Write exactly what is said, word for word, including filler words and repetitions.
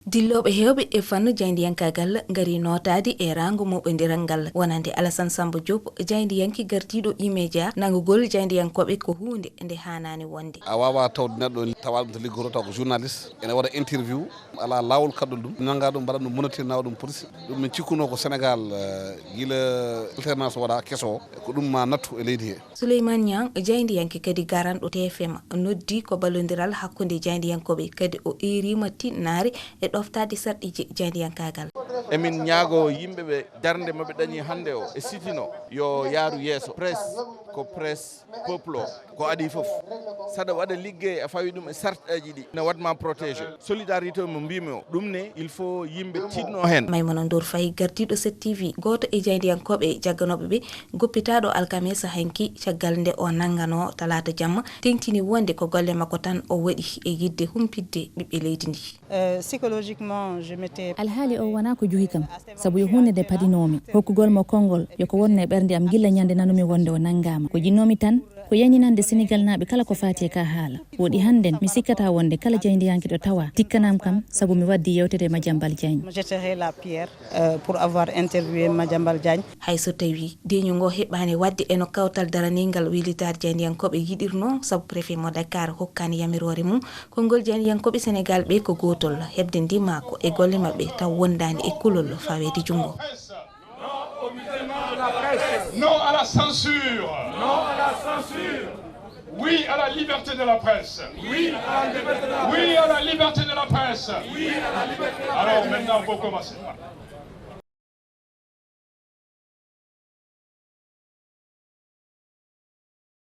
Dillooɓe heewɓe e fannu jaayndiyankaagal ngari nootaade e raango moɓondiral ngal. Wonande Alassane Samba Diop, jaayndiyanke gardiiɗo E-Media, nanngugol jaayndiyankooɓe ko huunde nde haanaani wonde. A waawaa tawde neɗɗo tawa ɗum to liggoro taw ko journaliste, ene waɗa interview, alaa laawol kaɗɗol ɗum, nannga ɗum, mbaɗa ɗum monatir, nawa ɗum police. Ɗum min cikkunoo ko Sénégal, eh, gila alternance waɗa keso o, ko ɗum ma nattu e leydi he. Souleymane Niang, jaayndiyanke kadi garanɗo T F M, noddi ko ballondiral hakkunde jaayndiyankooɓe, kadi o eeriima tinnaare e ɗoftaade sarɗiiji jaayndiyankaagal. Emin ñaago yimɓe ɓe darnde maɓɓe dañi hannde o e sitino yo yaaru yeeso. Presse ko presse peuple o, ko adii fof. Saɗa waɗa liggey a fawi ɗum e sarɗiiji ɗi, ne waɗma protégé. Solidarité mo mbimi o, ɗum ne il faut yimɓe tinno heen. Maimouna Ndour Faye, gardiiɗo sept T V, gooto e jaayndiyankooɓe jagganooɓe ɓe, goppitaaɗo alkamisa hanki caggal nde o nannganoo talaata jamma, teŋtini wonde ko golle makko tan o waɗi e yiɗde humpitde ɓiɓɓe leydi ndi. Euh, psychologiquement, je m'étais Alhaali o wonaa ko juhi kam, sabu yo huunde nde padinoomi. Hokkugol mo konngol, yo ko wonno e ɓernde am gilla ñande nanumi wonde o nanngaama. Ko jinnoomi tan, ko yayninande Senegalnaaɓe kala ko faati e ka haala. Woɗi hannden, mi sikkataa wonde kala jaayndiyanke ɗo tawaa, tikkanam kam, sabu mi waddii yewtere e Madiambal Diagne. Je jeterai la pierre, euh, pour avoir interviewé Madiambal Diagne. Hay so tawii deeñu ngo heɓaani waɗde e no kawtal daraniingal weylitaare jaayndiyankooɓe yiɗirnoo, sabu préfet mo Dakar hokkaani yamiroore mum, konngol jaayndiyankooɓe Senegal ɓe ko gootol, heɓde ndimaagu e golle maɓɓe taw wondaani e kulol faweede junngo. Non à la censure. Non à la censure. Oui à la liberté de la presse. Oui à la liberté de la presse. Oui à la liberté de la presse. Alors maintenant, vous commencez.